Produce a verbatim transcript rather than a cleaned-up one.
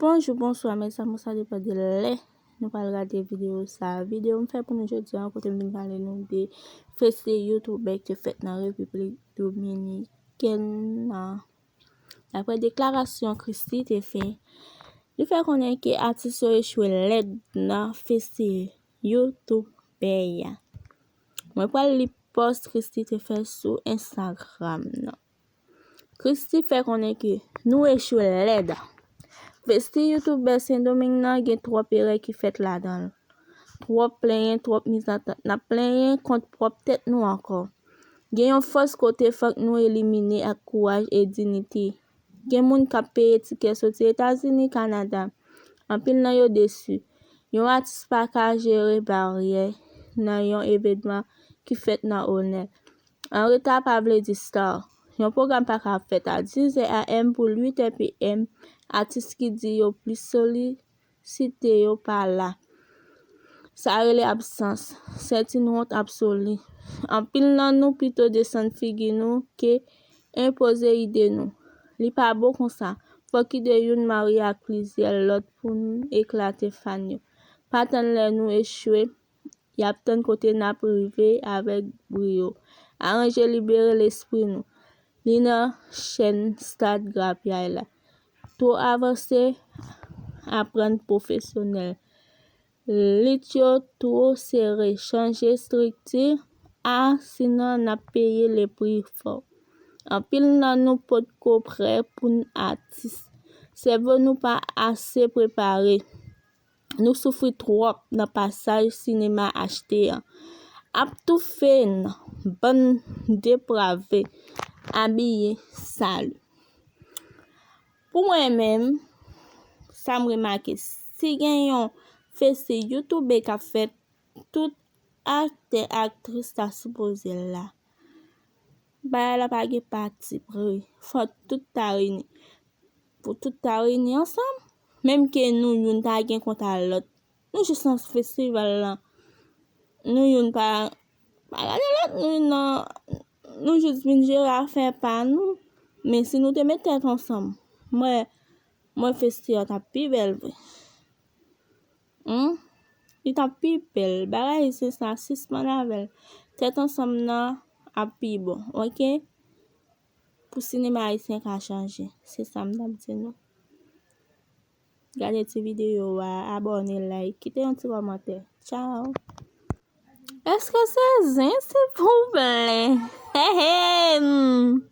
Bonjou, bonswa, mezanmi, sa depann de lè nou pral gade videyo sa. Videyo m fè pou nou jodi a, kote m vin pale nou de festi youtubè ki te fèt nan Repiblik Dominikèn nan. Daprè deklarasyon Christie te fè, li fè konnen ke atis yo echwe lèd nan festi youtubè a. Mwen pral li pòs Christie te fè sou Instagram nan. Christie fè konnen ke nou echwe lèd. Festi youtubè Sendomeng nan gen twòp erè ki fèt ladan l. Twòp plenyen, twòp mizatant. N ap plenyen kont pwòp tèt nou ankò. Gen yon fòs kote fòk nou elimine ak kouraj e diyite. Gen moun k ap peye tikè soti Etazini, Kanada. Anpil nan yo desi. Yon atis pa ka jere baryè nan yon evenman ki fèt nan onè. Anreta pa vle di star. Yon pwogram pa ka fèt a dis è a m pou uit è p m. Atis ki di yo plis solisite yo pa la. Sa rele absans. Sèt yon wont absoli. Anpil nan nou pito desann figi nou ke enpoze ide nou. Li pa bon konsa. Fòk ide youn marye ak plizyè lòt pou n eklate fan yo. Pa tann lè nou echwe, y ap tann kote n ap rive avèk briyo. Aranje libere lespri nou. Li nan chèn stad grapyay la. Twò avanse, aprann pwofesyonèl. Lit yo twò sere, chanje estrikti a, sinon n ap peye le pri fò. Anpil nan nou potko prè pou n atis. Sèvo nou pa ase prepare. Nou soufri twòp nan pasaj sinema achte an. Ap toufe n, bann deprave, abiye sal. Pou mwen menm, sa m remake, si gen yon festi youtubè k ap fèt, tout aktè, aktris ta sipoze la. Bagay la pa gen pati pri. Fò tout ta reyini. Pou tout ta reyini ansanm. Menm ke nou youn ta gen kont a lòt. Nou jis nan festival lan. Nou youn pa, pa gade lòt. Nou youn nan, nou jis vin jere afè pa nou. Men si nou te met tèt ansanm, mwen, mwen festi an t ap pi bèl vre. Hmm? Li t ap pi bèl. Bagay se sa, sispann avè l. Tèt ansanm nan ap pi bon, oke? Pou sinema ayisyen ka chanje. Se sa m t ap di nou. Gade ti videyo a, abòne, like, kite yon ti kòmantè. Tchao. Èske se zen, silvouplè? Hehem.